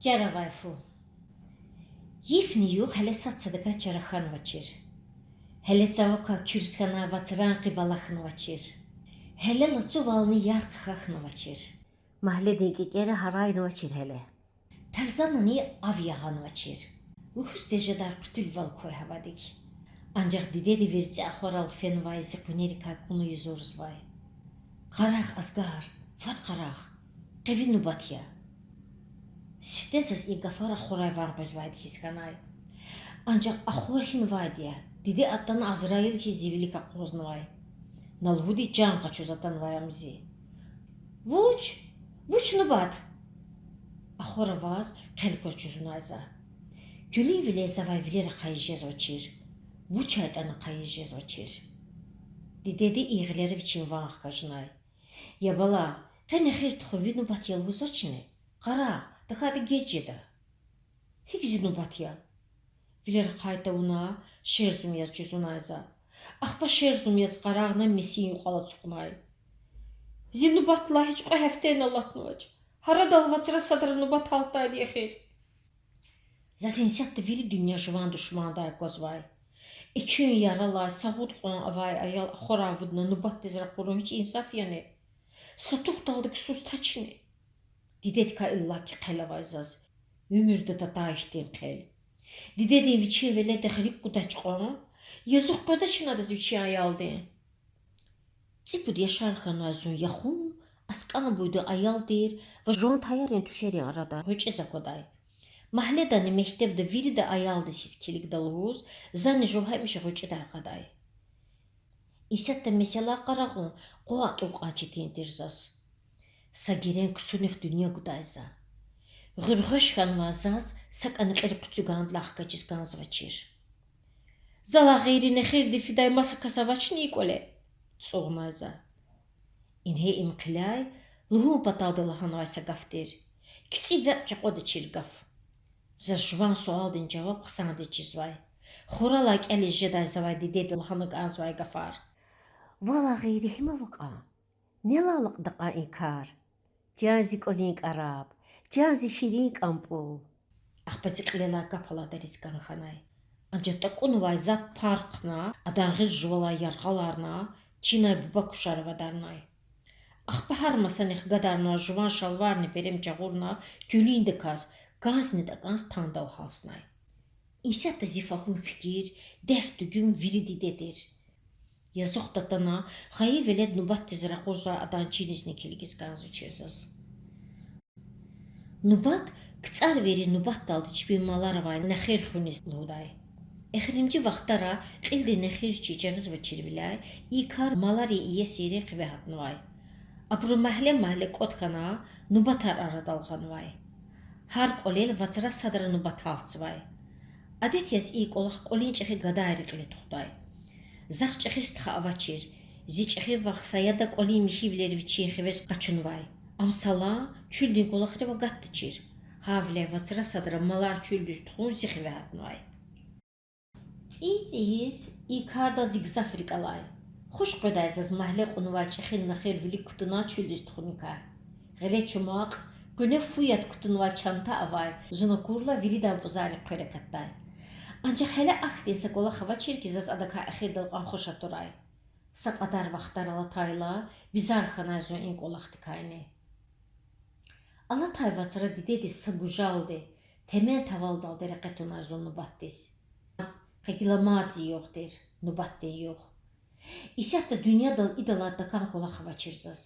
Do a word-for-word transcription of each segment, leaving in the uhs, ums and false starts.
Чар авай фу. Йифни югъ гьеле сад садакай чара хьанвачир. Гьеле цавакай куьрс хьанвай вацран къиб алахьнавачир. Гьеле лацувални ярх хьахьнавачир. Магьледин кӀекӀера гьарайнавачир гьеле. Тарзанани ав ягъанвачир. Лугьуз тежедай хъуьтуьлвал квай гьавадик. Анжах дидеди верцӀи ахварал фенвай зи къуьнерикай кьуна юзурзавай. Къарагъ, Азгар, фад къарагъ, къе ви нубат я. Сифте заз и гафар ахварай ван къвезвайди хьиз хьанай. Анжах ахвар гьинвайди я, диде атана Азраил хьиз зи вилик акъвазнавай. На лугьуди чан къачуз атанвай ам зи. Вуч? Вуч нубат? Ахвар аваз хъел кваз жузунай за. Куьлуьнвиле завай вилер ахъайиз жезвачир. ВучайтӀани ахъайиз жезвачир. Дидеди и гъилера вичин ван хкажнай. Я бала, къе нехир тухун ви нубат я лугьузвачни? Къарагъ, тахьайтӀа геж жеда. ГьикӀ зи нубат я? Вилер ахъай тавуна, шерзум яз жузунай за. Ахпа шерзум яз къарагъна месин юкьвал ацукьнай. Зи нубатдилай гьич кьве гьафтени алатнавач. Гьарадал вацра садра нубат гьалтдайди эхир. Заз исятда вири дуьнья жуван душмандай аквазвай. Экуьн яралай, сагъ кьван авай аял ахварай авудна нубатдиз ракъурун гьич инсаф яни? Са тухдалди ксус тачни? Дидедикай иллаки хъел авай заз. Уьмуьрда татай хьтин хъел. Дидедин вичин веледдихъ рикӀ кудач кьван, язух къведачни адаз вичин аялдин? ЦӀипуд яшар хьанвай зун яхун, аскӀан буйдин аял тир ва жуван таярин туьшерин арада гъвечӀиз аквадай. Магьледани мектебда вирида аялдиз хьиз килигда лугьуз, зани жув гьамиша гъвечӀидай акъадай. Исятда месела къарагъун къван атӀун кьван четин тир заз. Са герен ксунихъ дуьнья гудай за. Гъуьргъвеш хьанвай заз сакӀани кьил хъуьцуьгандилай хкажиз кӀанзавачир. Залай гъейри нехирдин фидай маса кас авачни и кӀвале? цӀугънай за. Ингье им хъиляй, лугьун паталди лагьанвай са гаф тир. КицӀи векь чакъвадачир гаф. Заз жуван суалдин жаваб хъсандиз чизвай. Хуралай кӀелиз жедай завай дидеди лагьана кӀанзавай гафар. Валай гъейри гьим ава кьван? Нелай алакьда кьван и кар? Чан зи кӀвалин кӀараб, чан зи ширин кӀампӀул. Ахпа зи кьилелай кап аладариз кӀан хьанай. Анжах тӀакӀунвай за пар хъна, адан гъил жувалай яргъаларна, чинай буба кушар авадарнай. Ахпа гьар масанихъ гадарнавай жуван шалварни перем жагъурна, куьлуьндаказ, кӀанзни тӀакӀанз тандал гьалснай. Исятда зи фагьум-фикир, дерт-дуьгуьн вири диде тир. Язух татана, хайи велед нубатдиз ракъурзавай адан чинизни килигиз кӀанзавачир заз. Нубат КцӀарвийрин нубатдалди чпин малар авай нехир хуьниз лугьудай. Эхиримжи вахтара кьилди нехир чи жагъизвачирвиляй и кар маларин иесийрин хиве гьатнавай. Абуру магьле-магьле кӀватӀ хьана, нубатар арадал гъанвай. Гьар кӀвалел вацра садра нубат гьалтзавай. Адет яз и кӀвалах кӀвалин чӀехи гадайри кьиле тухудай. Захъ чӀехи стха авачир. Зи чӀехи вах Саяда кӀвалин михьивилер вичин хивез къачунвай. Ам салан, чуьлдин кӀвалахрив агатдачир. Гьавиляй вацра садра малар чуьлдиз тухун зи хиве гьатнавай. ЦӀийи-цӀийиз и кардал зи гзаф рикӀ алай. Хуш къведай заз магьле кьунвай чӀехи нехир вилик кутуна чуьлдиз тухуникай. Гъиле чумахъ, къуьне фу яд кутунвай чанта авай, зун акурла виридан пӀузаррик хъвер акатдай. Анжах гьеле ахьтин са кӀвалах авачир хьи, заз адакай эхирдал кьван хуш атурай. Са кьадар вахтар алатайла, бизар хьанай зун и кӀвалахдикайни. Алатай вацра дидедиз са гужалди, темен тавалдалди рекье тунай зун нубатдиз. Къе гила мад зи югъ тир, нубатдин югъ. Исятда дуьньядал идалай такӀан кӀвалах авачир заз.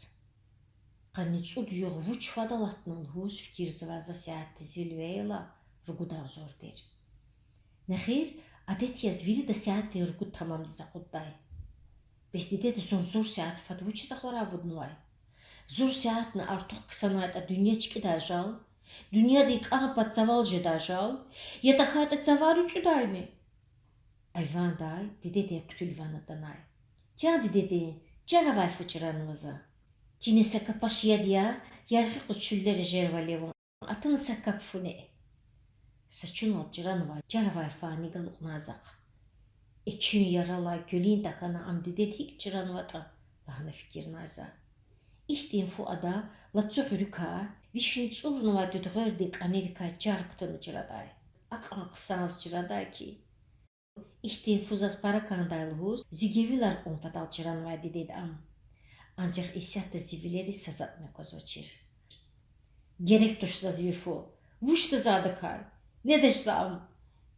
Къанни цӀуд югъ вуч фад алатна лугьуз фикирзавай за сятдиз вил вегьейла, ругудан зур тир. Нехир, адет яз, вирида сятдин ругуд тамамдиз акъуддай. Бес дидеди зун зур сят фад вучиз ахварай авуднавай? Зур сятни артух ксанайтӀа, дуьнья чкӀидай жал? Дуьньядин кӀан-пад цавал жедай жал? Я тахьайтӀа цавар уьцӀуьдайни? Айвандай дидедин хъуьтуьл ван атанай. Чан дидедин, чар авай фу чранва за. Чини са капаш яд яр, яргъи къуз чуьллера жервал я вун. Атана са кап фу неъ. Са чунал чранвай чар авай фани галукьнай захъ. Экуьн яралай куьлуьн тахьана ам дидеди гьикӀ чранватӀа лагьана фикирнай за. Ихьтин фу ада лацу гъуьруькай, Вишни цӀурнавай дуьдгъвердин кӀанерикай чар кутуна чрадай. Акьван хъсанз чрадай хьи. Ихьтин фу заз пара кӀандай лугьуз, зи гевилар кьун патал чранвай дидеди ам. Анжах исятда зи вилериз са затӀни аквазвачир. Герек туш заз ви фу. Вучда за адакай? Недач за ам.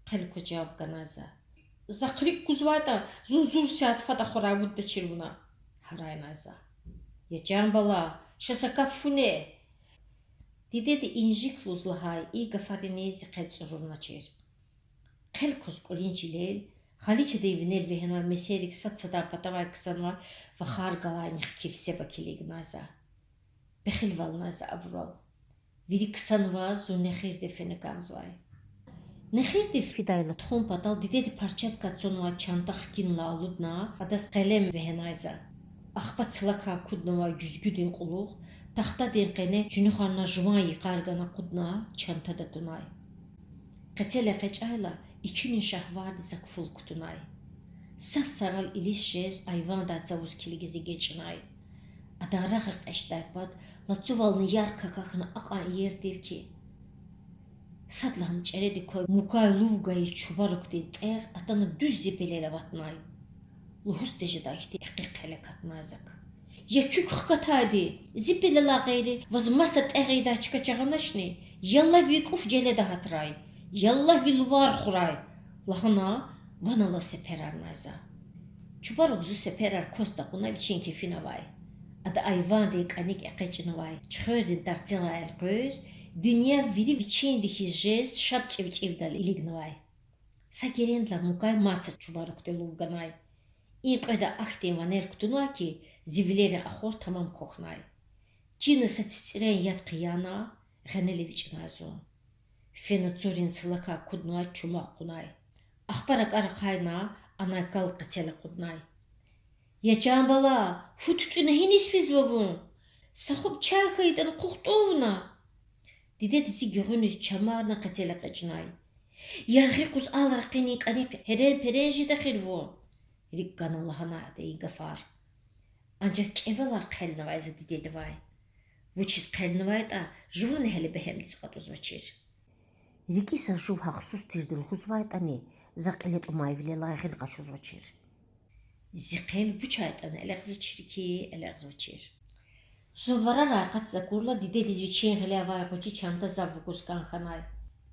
Хъел кваз жаваб ганай за. Захъ рикӀ кузвайтӀа, зун зур сят фад ахварай вуддачир вуна,— гьарайнай за. Я чан бала, ша са кап фу неъ. Дидеди инжик лугьуз лагьай и гафарини зи хъел цӀурурначир. Хъел кваз кӀвалин чилел, халичадин винел вегьенвай месерик сад-садан патавай ксанвай вахар галайнихъ кирсеба килигнай за. Пехилвалнай за абурал. Вири ксанваз зун нехирдив фена кӀанзавай. Нехирдив фидайла тухун патал дидеди парчадикай цанвай чанта хкинлай алудна, адаз къелем вегьенай за. Ахпа цлакай куднавай гуьзгуьдин кьулухъ, тахтадин къене чуьнуьхарна жуван йикъар гана акъудна, чантада тунай. Къецел экъечӀайла, экуьнин шагьвардиз акфул кутунай. Са сарал илис жез айвандай цавуз килигиз эгечӀнай. Адан рагъ экъечӀдай пад лацувални ярх акахьна акьван иер тир хьи. Садлагьана чӀередик квай мукай лув гайи чубарукдин тӀегъ атана дуьз зи пелел аватнай. Лугьуз тежедай хьтин экъи хъел акатнай зак. Я куьк хкатайди, зи пелелай гъейри ваз маса тӀегъ ийидай чка жагъаначни? Яллагь, ви кӀуф желеда гьатрай, яллагь, ви лувар хурай,— лагьана, ван алаз сеперарнай за. Чубарук зи сеперар кваз такьуна вичин кефина авай. Ада айвандин кӀаник экъечӀнавай чуьхвердин тарцелай элкъвез, дуьнья вири вичинди хьиз жез шад чӀивчӀивдал илигнавай. Са герендилай мукай мад са чубарукди лув ганай. И кьведа ахьтин ванер кутунвай хьи, зи вилерин ахвар тамам квахьнай. Чина са цицӀирен яд хъияна, гъенел эвичӀнай зун. Фена цурин цлакай куднавай чумахъ кьунай. Ахпа ракӀар ахъайна, анай кал къецел акъуднай. Я чан бала, фу тутӀуьна гьиниз физва вун? Са хупӀ чай хьайитӀани хъухъ тӀун вуна. Дидеди зи гуьгъуьниз чамарна къецел экъечӀнай. Яргъи къуз ал ракъинин кӀаник гьерен-перен жеда эхир вун,— рикӀ гана лагьанай ада и гафар. Анжах кӀевелай хъелнавай за дидедивай. Вучиз хъелнавайтӀа, жувани гьеле бегьемдиз кьатӀузвачир. РикӀи са жув гьахъсуз тирди лугьузвайтӀани, за кьиле тӀунвай вилелай гъил къачузвачир. Зи хъел вучайтӀани элекьзавачир хьи, элекьзавачир. Зун варарай акъатзавайла, дидедиз вичин гъиле авай гъвечӀи чанта зав вугуз кӀан хьанай.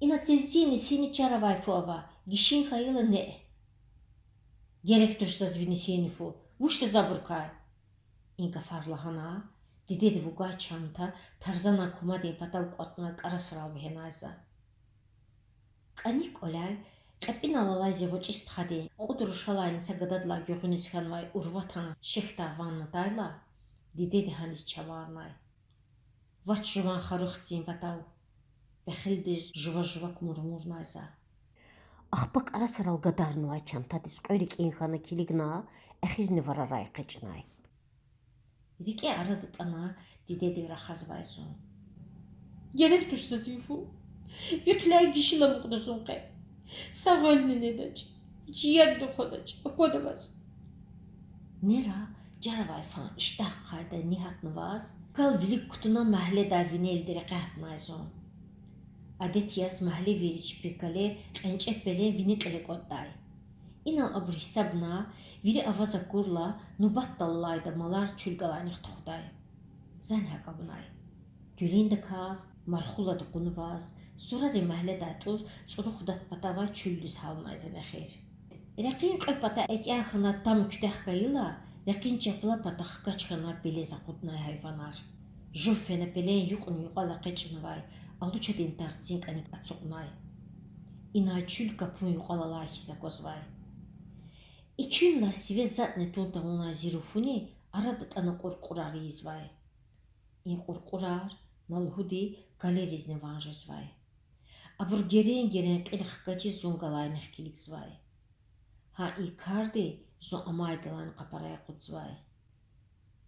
Ина цивцин нисини чар авай фу ава, гишин хьайила неъ. Герек туш заз ви нисини фу, вучда за абурукай? И гафар лагьана, дидеди вугай чанта тарзанай кумадин патав кӀватӀнавай кӀарасрал вегьенай за. КӀаник кӀваляй, кьепӀинал алай зи гъвечӀи стхадин, кьуд рушалайни са гададилай гуьгъуьниз хьанвай урватан шехьдай ван атайла, дидеди гьаниз чамарнай. Вач жуван хару хцин патав,— пехилдиз жува-жувак мурмурнай за. Ахпа кӀарасрал гадарнавай чантадиз кьве рикӀин хьана килигна, эхирни варарай экъечӀнай. РикӀе ара датӀана дидедив рахазвай зун. Герек туш заз ви фу. Ви хъиляй гишила амукьда зун къе. Са гъвелни недач, гьич ядни хъвадач, аквада ваз. Нера чар авай фан иштягь ахъайдай ни гьатнаваз, кал вилик кутуна магьледай винелди рекье гьатнай зун. Адет яз магьлевийри чпин калер кьенчӀеб пелен вини кьиле кӀватӀдай. Инал абур гьисабна, вири аваз акурла, нубатдал алайда малар чуьл галайнихъ тухудай. Зани гьакӀ авунай. Гуьлуьндаказ, Мархулади кьунваз, сурарин магьледай тӀуз цӀуру худат патавай чуьлдиз гьалнай зани эхир. Рекьин кьве пата экӀя хьана там куьтягь хьайила, рекьин чапла пата хкаж хьана пелез акъуднай гьайванар. Жув фена пелен юкьни-юкьвал экъечӀнавай алучадин тарцин кӀаник ацукьнай. Инай чуьл капун юкьвал алай хьиз аквазвай. Экуьнлай сиве затӀни тун тавунвай зи руфуни ара датӀана кьуркьурар ийизвай. И кьуркьурар, на лугьуди, калеризни ван жезвай. Абур герен-герен кьил хкажиз зун галайнихъ килигзавай. Гьа и карди зун амайдалайни къапарай акъудзавай.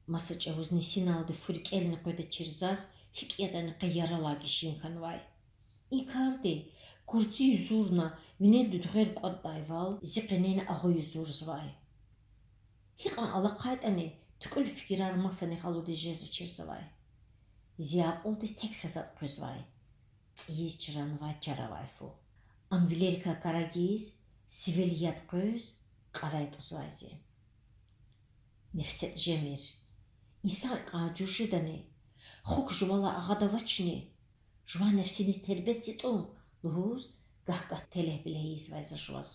Маса чӀавуз нисиналди фу рикӀелни къведачир заз, гьикӀ ятӀани къе яралай гишин хьанвай. И карди, курци юзурна, винел дуьдгъвер кӀватӀдайвал, зи къенени агъу юзурзавай. Гьикьван алахъайтӀани, туькьуьл фикирар масанихъ алудиз жезвачир завай. Зи акьулдиз тек са затӀ къвезвай: цӀийиз чранвай чар авай фу. Ам вилерикай карагиз, сивел яд къвез, кьарай тӀузвай зи. НефсетӀ жемир. Инсан икьван жув жедани? Хъук жувалай агъада авачни? Жуван нефсиниз тербетзи тӀун,— лугьуз, гагь-гагь телегь-белегь ийизвай за жуваз.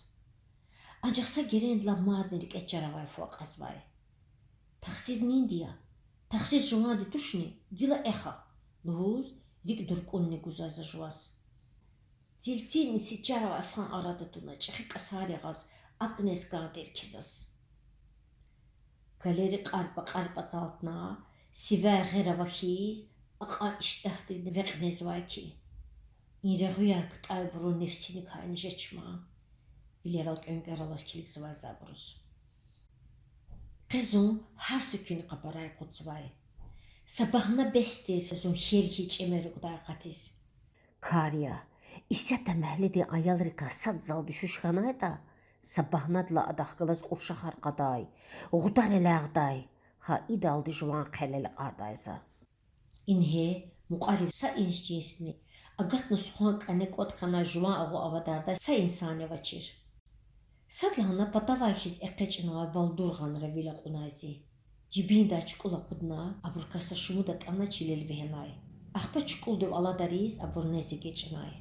Анжах са герендилай мадни рикӀе чар авай фу акьазвай. Тахсир нинди я? Тахсир жуванди тушни, гила эхъа,— лугьуз, рикӀ дуркӀунни гузвай за жуваз. Цилцинни сичар авай фан арада туна чӀехи кӀасар ягъаз, акунез кӀан тир кизаз. Калери кьарпӀа-кьарпӀа цалтна, сивяй гъер авахьиз, акьван иштагьдивди векь незвай хьи. И регъуьяр кутӀайбурун нефсиникайни жеч ман,— вилерал кӀвенкӀвер алаз килигзавай за абуруз. Къе зун гьар са куьнихъ пара акъудзавай. Са багьна бес тир зун хьел хьиз чӀемерукдай акъатиз. Кар я, исятда мягьледин аялрикай сад зал дуьшуьш хьанайтӀа, са багьнадилай адахъ галаз кьуршахар кьадай, гъудар элягъдай, гьа идалди жуван хъел элекьардай за. Ингье, мукьварив са инс-жинсни, агатна сухван кӀане кӀватӀ хьанай жуван агъу авадардай са инсанни авачир. Садлагьана патавай хьиз экъечӀнавай балдургъанра вил акьунай зи. Жибиндай чукӀул акъудна, абурукай са шумуд атӀана чилел вегьенай. Ахпа чукӀулдив аладариз абур нез эгечӀнай.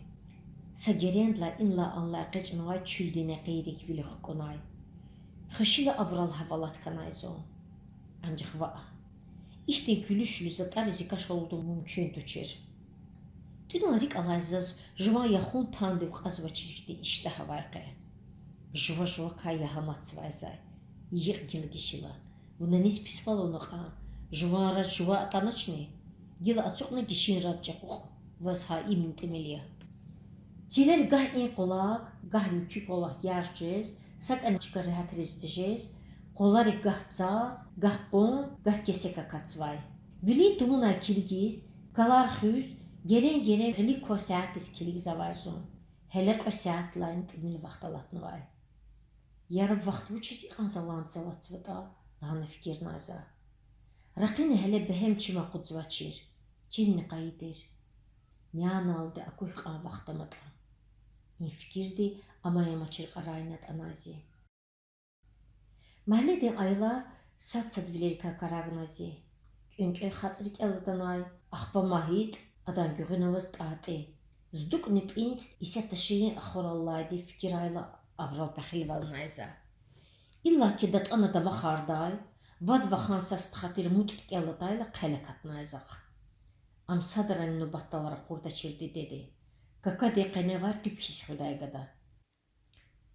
Са герендилай инлай-анлай экъечӀнавай чуьлдин некьийрик вили хкӀунай. Хвешила абурал гьавалат хьанай зун. Анжах ваъ, ихьтин гуьлуьшлу затӀариз икӀ кашалдун мумкин тушир. ТӀуьнал рикӀ алай заз жуван яхун тандив кьазвачир хьтин иштагь авай къе. Жува-жувакай ягьаматзавай за. Йикь гила гишила. Вуна низ писвал авуна кьван? Жуван раж жува атӀаначни? Гила ацукьна гишин раж чӀехукь. Ваз гьа имни тӀимил я. Чилел гагь и къвалахъ, гагь муькуь къвалахъ ярх жез, са кӀани чка регьятриз тежез, къваларик гагь цаз, гагь къван, гагь кесек акатзавай. Вилин тумунай килигиз, калар хуьз, герен-герен гъилик квай сятдиз килигзавай зун. Гьеле кьве сятдилайни тӀимил вахт алатнавай. Яраб вахт вучиз икьван заландиз алатзаватӀа, лагьана фикирнай за. Ракъини гьеле бегьем чим акъудзавачир, чилни къайи тир. Няналди аку гьикьван вахт аматӀа. И фикирди амай-амачир кьарайни атӀанай зи. Магьледин аялар сад-сад вилерикай карагнай зи. КӀвенкӀве ХацӀ рикӀел атанай, ахпа МагьитӀ, адан гуьгъуьна аваз ТӀатӀи. ЗдукӀни ПӀинцӀ исятда ширин ахварал алайди фикирайла, абурал пехилвалнай за. Иллаки датӀана дамахардай, вад вахан са стха тир МутӀ рикӀел атайла хъел акатнай захъ. Ам садрани нубатдал ракъурдачир дидеди. Какадин къеневай къип хьиз хуьдай гада.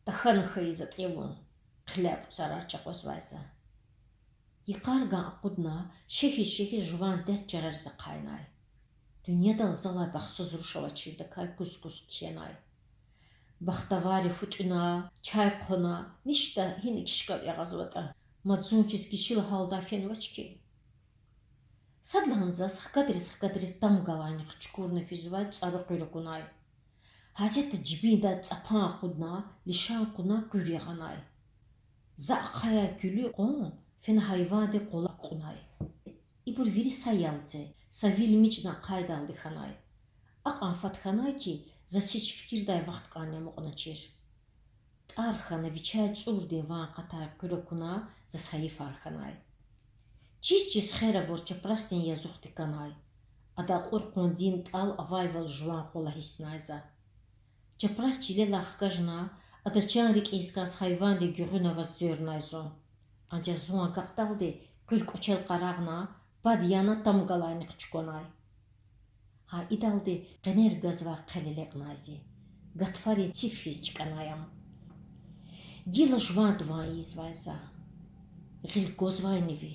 Тахьана хьайи затӀ я вун,— хъиляй пӀузарар чӀакъвазвай за. Йикъарган акъудна, шехьиз-шехьиз жуван дерт чарариз ахъайнай. Дуьньядал залай бахтсуз руш авачирдакай куз-куз кхьенай. Бахтаварри фу тӀуьна, чай хъвана, ништа гьина кишкав ягъазватӀа, мад зун хьиз гишила гьалдай фенвач хьи. Садлагьана заз хкадриз-хкадриз там галайнихъ чукурна физвай цӀару къуьр акунай. Гьасятда жибиндай цӀапан акъудна, лишан кьуна къуьр ягъанай. За ахъаяй куьлуь кьван фена гьайвандин къвалав кьунай. Ибур вири са ялце, са вил мичӀна ахъайдалди хьанай. Акьван фад хьанай хьи, заз гьич фикирдай вахт кьванни амукьначир. ТӀар хьана вичяй цӀурдин ван акъатай къуьр акуна, заз гьайифар хьанай. Чиз-чиз хер авур чапрасдин язух диканай. Ада акьур къвандин тӀал авайвал жуван къвала гьиснай за. Чапрас чилелай хкажна, адаз чан рикӀиз кӀанз гьайвандин гуьгъуьна аваз звернай зун. Анжах зун агакьдалди къуьр кӀвачел къарагъна, пад яна там галайнихъ чуканай. Гьа идалди къенер газвай хъел элекьнай зи. Гатфарин циф хьиз чкӀанай ам. Гила жуван дуван ийизвай за. Гъил гвазвайни ви?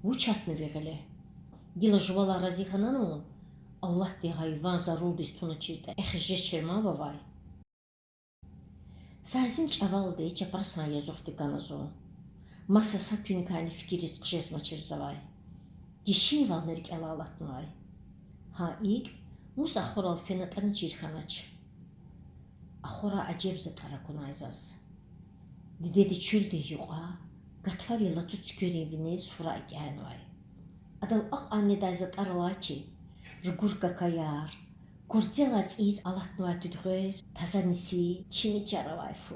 Вуч гьатна ви гъиле? Гила жувалай рази хьанани вун? Аллагьди гьайван зарулдиз туначиртӀа, эхиз жечир ман вавай. Сарзим чӀавалди чапрасан язух дикана зун. Маса са куьникайни фикириз хъжезмачир завай. Гишинвални рикӀелай алатнавай. Гьа икӀ, мус ахварал фенатӀани чир хьанач. Ахварай ажеб затӀар акунай заз. Дидеди чуьлдин юкьва гатфарин лацу цуькверин вине суфра экӀянавай. Адал акьван недай затӀар алай хьи, Ругур какаяр, гурцелай цӀийиз алатнавай туьдгъвер, таза ниси, чими чар авай фу.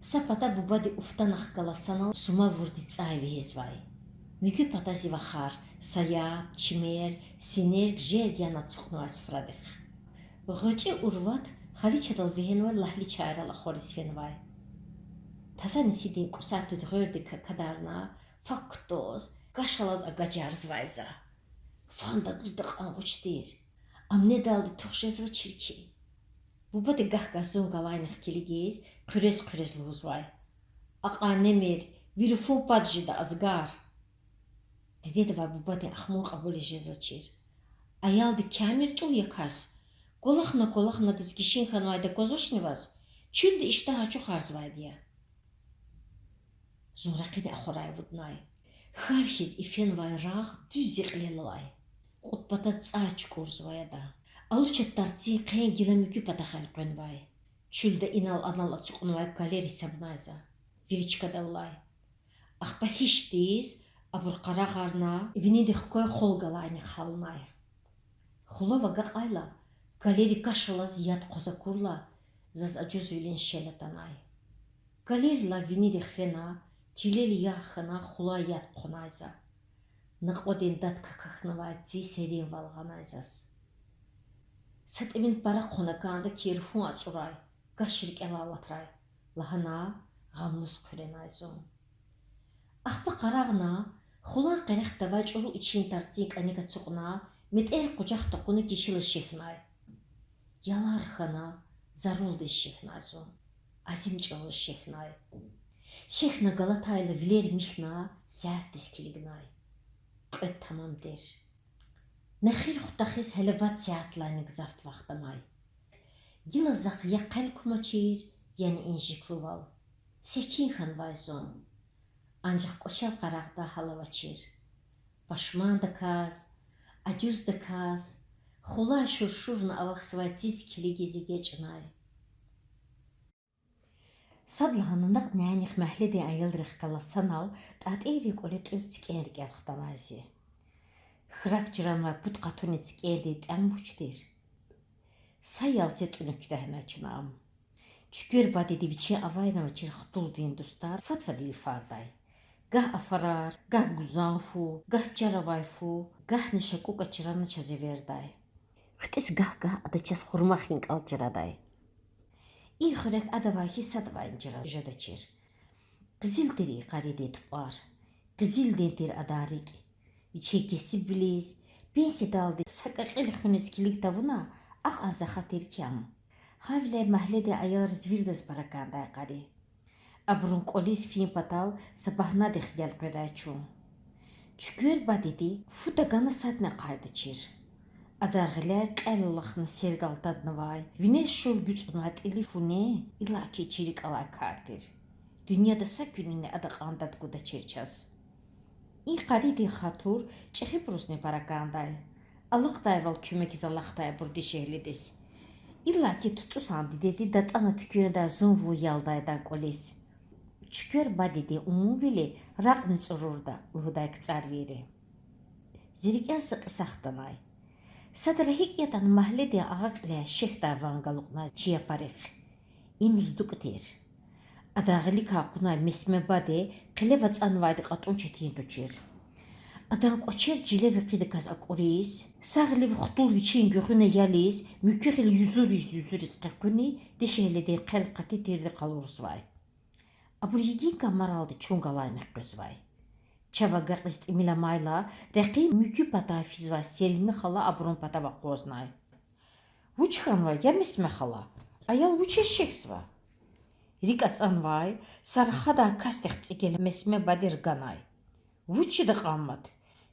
Са пата бубади уфтана хкала санал сумавурди цӀай вегьезвай. Муькуь пата зи вахар, саяб, чимел, синел жерге яна ацукьнавай суфрадихъ. ГъвечӀи Урват халичадал вегьенвай лагьли чайрал ахвариз фенвай. Таза нисидин кӀусар туьдгъвердик какадарна, фак кутаз, каш алаз агажарзавай за. Фан дадлу дакьан гъуч тир. Ам недалди тух жезвачир хьи. Бубади гагь-гагь зун галайнихъ килигиз, хъуьрез-хъуьрез лугьузвай: Акьван немир, ви руфун пад жеда, азгар. Дидедивай бубадин ахмур кьабулиз жезвачир. Аялди камир тӀул я кас. КӀвалахна-кӀвалахна адаз гишин хьанвайди аквазвачни ваз? Чуьлда иштагь ачухарзавайди я. Зун ракъини ахварай авуднай. Хьар хьиз ифенвай рагъ дуьз зи кьилел алай. Кьуд патаз цӀай чукӀурзавай ада. Алуча тарцин хъен гила муькуь патахъ элкъвенвай. Чуьлда инал-анал ацукьнавай калер гьисабнай за. Вири чкадал алай. Ахпа гьиш тийиз, абур къарагъарна, винидихъ квай хул галайнихъ гьалнай. Хулав агакьайла, калери каш алаз яд хъваз акурла, заз ажузвилин шел атанай. Калерилай винидихъ фена, чилел ярх хьана, хулай яд хъванай за. Накьвадин дад какахьнавай ци серинвал гъанай заз. Са тӀимил пара хъвана кӀанда хьи, руфун ацӀурай, каш рикӀелай алатрай, лагьана, гъамлуз хъуьренай зун. Ахпа къарагъна, хулан къерехдавай чӀуру ичин тарцин кӀаник ацукьна, метӀер къужахда кьуна кишилаз шехьнай. Ялар хьана, зарулдиз шехьнай зун. Азим чӀавуз шехьнай. Шехьна галатайла вилер михьна, сятдиз килигнай. Кьвед тамам тир. Нехир хутахиз гьеле вад сятлайни гзаф вахт амай. Гила захъ я хъел кумачир, яни инжиклувал. Секин хьанвай зун. Анжах кӀвачел къарагъдай гьал авачир. Пашмандаказ, ажуздаказ, хулай шуршурна авахьзавай циз килигиз эгечӀнай. Садлагьана накь нянихъ магьледин аялрихъ галаз санал ТӀатӀийрин кӀвале тӀуьр цикӀен рикӀел хтанай зи. Храк чранвай пуд къатунин цикӀендин тӀям вуч тир? Са ял це тӀуьна куьтягьнай чна ам. Чуьквер бадеди вичин авайнавачир хтулдин дустар фад-фад илифардай. Гагь афарар, гагь гузан фу, гагь чар авай фу, гагьни шакӀукӀа чрана чаз эвердай. ХъуьтӀуьз гагь-гагь ада чаз хурма хинкӀал чрадай. И хуьрек адавай хьиз садавайни чра жедачир. Къизил тир и къаридин тупӀар, къизилдин тир адан рикӀ. Вичин кесибвилиз, пенсиядалди са кьакьил хуьниз килиг тавуна, акьван захъ тир хьи ам. Гьавиляй магьледин аялриз вирдаз пара кӀандай къари. Абурун кӀвализ фин патал са багьнадихъ гелкъведай чун. Чуьквер бадеди фу тагана садни ахъайдачир. Адан гъиляй кьел алахна серг алтаднавай, винел шур гуьцӀнавай тӀили фу неин, иллаки чи рикӀ алай кар тир. Дуьньяда са куьнини ада кьван дад гудачир чаз. И къаридин хатур чӀехибурузни пара кӀандай. Алакьдайвал куьмекиз алахъдай абур дишегьлидиз. Иллаки ТутӀусан дидеди датӀана туьквендай зун-вун ялдай адан кӀвализ. Чуьквер бадедин умувили ракьни цӀурурда лугьудай КцӀарвийри. Зи рикӀел са кьиса хтанай. Садра гьикӀ ятӀани магьледин агъа кьиляй шехьдай ван галукьнай чи япарихъ. Им ЗдукӀ тир. Адан гъиликай кьунвай Месме баде хъилев ацӀанвайди кьатӀун четин тушир. Адан кӀвачер чиле векъидаказ акӀуриз, са гъилив хтул вичин гуьгъуьна ялиз, муькуь гъил юзуриз-юзуриз къекъуьни, дишегьлидин хъел къати тирди къалурзавай. Абур йигин камаралди чун галайнихъ къвезвай. Чав агакьиз тӀимил амайла, рекьин муькуь патай физвай Селми хала абурун патав акъвазнай. Вуч хьанва, я Месме хала? Аял вучиз шехьзава? РикӀ ацӀанвай, са рахадай касдихъ цӀигел Месме баде рганай. Вучда кьван мад?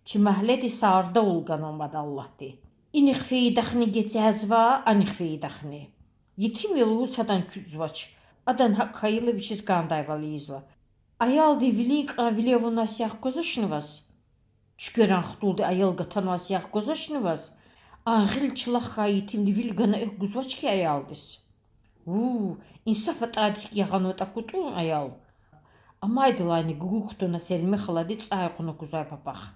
Чи магьледиз са ардавул ганва мад Аллагьди. Инихъ фейидахъни гецязва, анихъ фейидахъни. Етим я лугьуз садан куьтӀзавач. Адан гьакӀ хьайила вичиз кӀандайвал ийизва. Аялдин вилин кьван виле авунвай сягъ аквазвачни ваз? Чуькверан хтулди аял гатанвай сягъ аквазвачни ваз? А гъил чилахъ хьайи етимди вил гана экв гузвач хьи аялдиз. Ву, инсаф атӀайди гьикӀ ягъанватӀа кутӀун аял. Амайдалайни гугу кутуна Селми халади цӀай кьуна кузвай папахъ.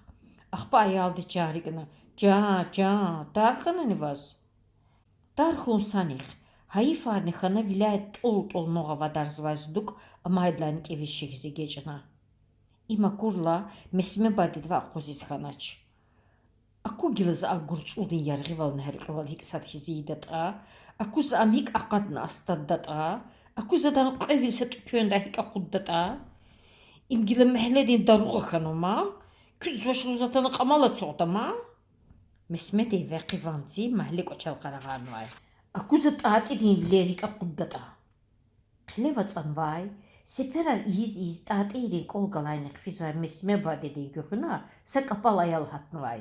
Ахпа аялдиз чан рикӀна: Чан, чан, тар хьанани ваз? Тар хьун санихъ, гьайифарни хьана виляй тӀул-тӀул нугъ авадарзавай ЗдукӀ амайдалайни кӀевиз шехьиз эгечӀна. Им акурла, Месме бадедивай акъвазиз хьанач. Аку гила за а гурцӀулдин яргъивални гьяркьуьвал гьикӀ сад хьиз ийидатӀа, аку за ам гьикӀ акъадна астаддатӀа, аку за адан кьве вил са тӀеквендай гьикӀ акъуддатӀа. Им гила мягьледин даругъа хьанва ман, куьцӀзвач лугьуз атана кьамал ацукьда ман. Месмедин векъи ванци магьле кӀвачел къарагъарнавай. Аку за ТӀатӀидин вилер гьикӀ акъуддатӀа. Хъилев ацӀанвай, сеперар ийиз-ийиз ТӀатӀийрин кӀвал галайни хъфизвай Месме бадедин гуьгъуьна са кӀапӀал аял гьатнавай.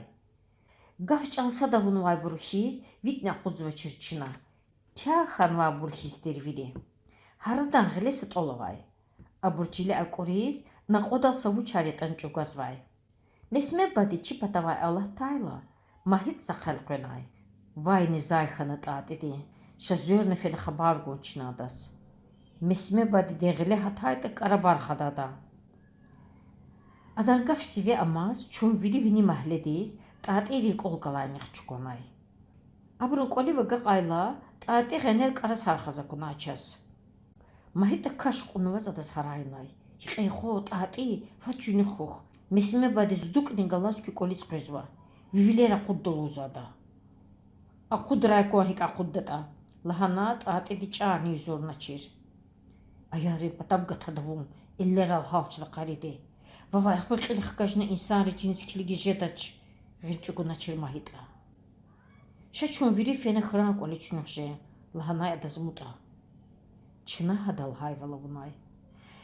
Гаф-чӀал сад авунвайбур хьиз, витӀни акъудзавачир чна. Кягъ хьанвайбур хьиз тир вири. Гьарадан гъиле са тӀвал авай. Абур чиле акӀуриз, накьвадал са вучар ятӀани чӀугвазвай. Месме баде чи патавай алатайла, МагьитӀ захъ элкъвенай. Вайни-зай хьана ТӀатӀидин, ша зверна фена хабар гун чна адаз. Месме бадедин гъиле гьатайтӀа, кӀарабар хада ада. Адан гаф сиве амаз, чун вири вини магьледиз, ТӀатӀийрин кӀвал галайнихъ чӀугунай. Абурун кӀвалив агакьайла, ТӀатӀи гъенел кӀарасар хаз акунай чаз. МагьитӀа каш кьунваз адаз гьарайнай: Кьей хва, ТӀатӀи, фад чуьнуьх хьухь. Месме баде ЗдукӀни галаз куь кӀвализ къвезва. Ви вилер акъудда лугьузва ада. Акъудрай кван гьикӀ акъуддатӀа,— лагьана ТӀатӀиди чӀарни юзурначир. Аялрин патав гатада вун, эллерал гьалчда къариди. Вавай, ахпа кьил хкажна инсанрин чиниз килигиз жедач,— гъил чӀугуначир МагьитӀа. Ша чун вири фена хьран кӀвале чуьнуьх жен,— лагьанай адаз МутӀа. Чна гьадал гьайвал авунай.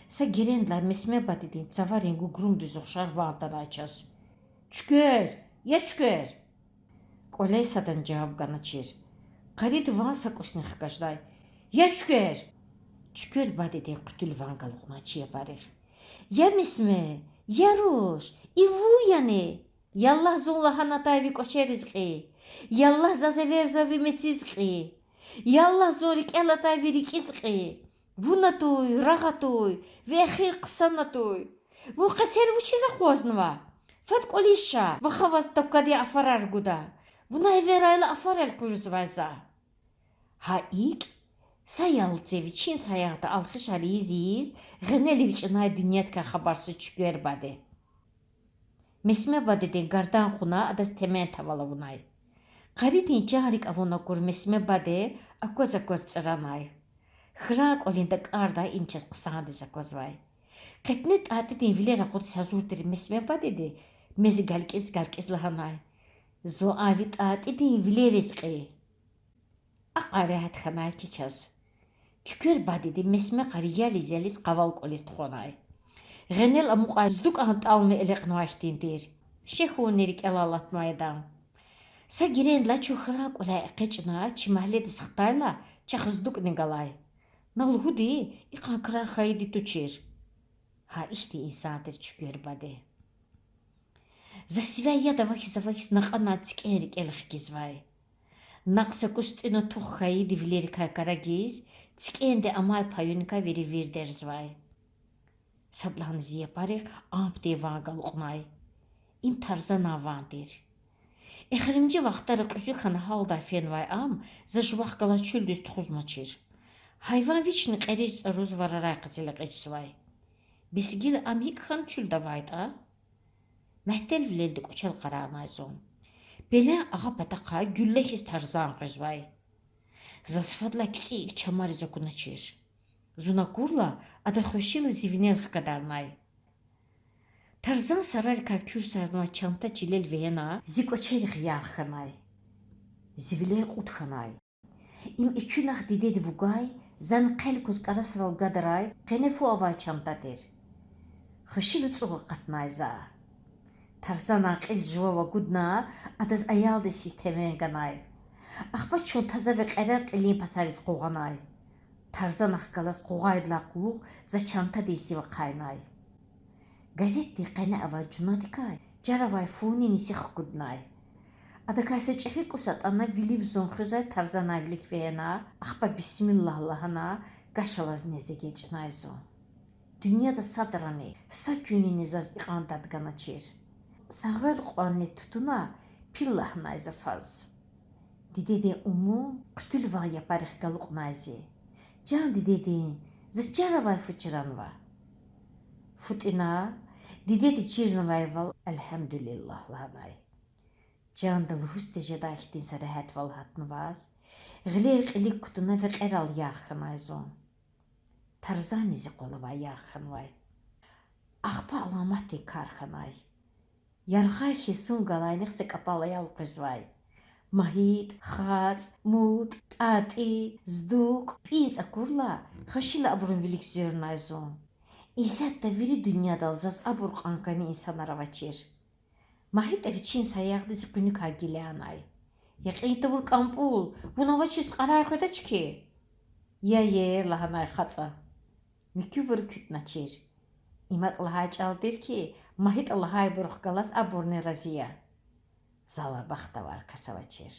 Са герендилай Месме бадедин цаварин гугрумдиз ухшар ван атанай чаз: Чуьквер! Я Чуьквер! КӀвале садани жаваб ганачир. Къариди ван са кӀусни хкаждай: Я Чуьквер! Чуьквер бадедин хъуьтуьл ван галукьнай чи япарихъ. Я Месме, я руш, и вун яни? Яллагь, зун лагьана атай ви кӀвачериз кьий. Яллагь, заз эверзавай ви мециз кьий. Яллагь, зун рикӀел атай ви рикӀиз кьий. Вун атуй, рагъ атуй, ви эхир хъсан атуй. Вун къецел вучиз акъвазнава? Фад кӀвализ ша, ваха ваз таквадин афарар гуда. Вуна эверайла афар элкъуьрзавай за. Гьа икӀ, са ялце вичин саягъда алхишар ийиз-ийиз, гъенел эвичӀнай дуьньядикай хабарсуз Чуьквер баде. Месме бадедин гардан кьуна адаз темен тавал авунай. Къаридин чан-рикӀ авун акур Месме баде акваз-акваз цӀранай. Хьран кӀвалин дакӀардай им чаз хъсандиз аквазвай. Къетне ТӀатӀидин вилер акъудиз гьазур тир Месме бадеди мез галкӀиз-галкӀиз лагьанай: Зун а ви ТӀатӀидин вилериз кьий. Акьван регьят хьанай хьи чаз. Чуьквер бадеди Месме къари ялиз-ялиз къавал кӀвализ тухванай. Гъенел амукьай ЗдукӀан тӀални элекьнавай хьтин тир. Шехьунни рикӀелай алатнавай адан. Са герендилай чун хьран кӀваляй экъечӀна чи магьледиз хтайла, чахъ ЗдукӀни галай. На лугьуди, икьван крар хьайиди тушир. Гьа ихьтин инсан тир Чуьквер баде. За сивяй яд авахьиз-авахьиз накьанай цикӀен рикӀел хкизвай. Накь са кӀус тӀуьна тух хьайиди вилерикай карагиз, цикӀенди амай паюникай вири вирдерзавай. Садлани зи япарихъ ампдин ван галукьнай. Им Тарзанан ван тир. Эхиримжи вахтара кьуьзуь хьана гьалдай фенвай ам за жувахъ галаз чуьлдиз тухузмачир. Гьайван вични кьериз-цӀаруз варарай къецел экъечӀзавай. Бес гила ам гьикӀ хьана чуьлда авайтӀа? Мягьтелвилелди кӀвачел къарагънай зун. Пелен агъа патахъай гуьлле хьиз Тарзан къвезвай. Заз фадлай кицӀи икӀ чамариз акуначир. Зун акурла, ада хвешила зи винел хкадарнай. Тарзан сарарикай куьрсарнавай чанта чилел вегьена, зи кӀвачерихъ ярх хьанай. Зи вилер кьуд хьанай. Им экуьнахъ дидеди вугай, зани хъел кваз кӀарасрал гадарай, къене фу авай чанта тир. Хвешила цӀугъ акъатнай за. Тарзанан кьил жував агудна, адаз аялдиз хьиз темен ганай. Ахпа чун таза векьерар кьилин пацариз къугъванай. Тарзанахъ галаз къугъайдалай кьулухъ за чантадин сив ахъайнай. Газетдин къене авай журналдикай чар авай фуни ниси хкуднай. Адакай са чӀехи кӀус атӀана вилив зун хуьзвай Тарзанан вилик вегьена, ахпа бисмиллагь лагьана, гаш алаз нез эгечӀнай зун. Дуьньяда садрани, са куьнини заз икьван дад ганачир. Са гъвел кьванни тутуна Пил лагьанай за фаз. Дидедин умун хъуьтуьл ван япарихъ галукьнай зи. Чан дидедин, заз чар авай фу чранва. Фу тӀуьна, дидеди чирнавайвал, الحمد لله лагьанай. Чанда лугьуз тежедай хьтин са регьятвал гьатнаваз, гъилер кьилик кутуна векьерал ярх хьанай зун. Тарзанни зи къвалав ярх хьанвай. Ахпа аламатдин кар хьанай. Яргъай хьиз зун галайнихъ са кӀапӀал аял къвезвай. МагьитӀ, ХацӀ, МутӀ, ТӀатӀи, ЗдукӀ, ПӀинцӀ акурла, хвешила абурун вилик звернай зун. Исятда вири дуьньядал заз абур кьван кӀани инсанар авачир. МагьитӀа вичин саягъда зи къуьнуькай гилянай. Я кьин тавур, КӀампӀул, вун авачиз кьарай къведач хьи? Я-е, лагьанай ХацӀа. Муькуьбур куьтӀначир. Им акӀ лагьай чӀал тир хьи, МагьитӀа лагьайбурухъ галаз абурни рази я. Залай бахтавар кас авачир.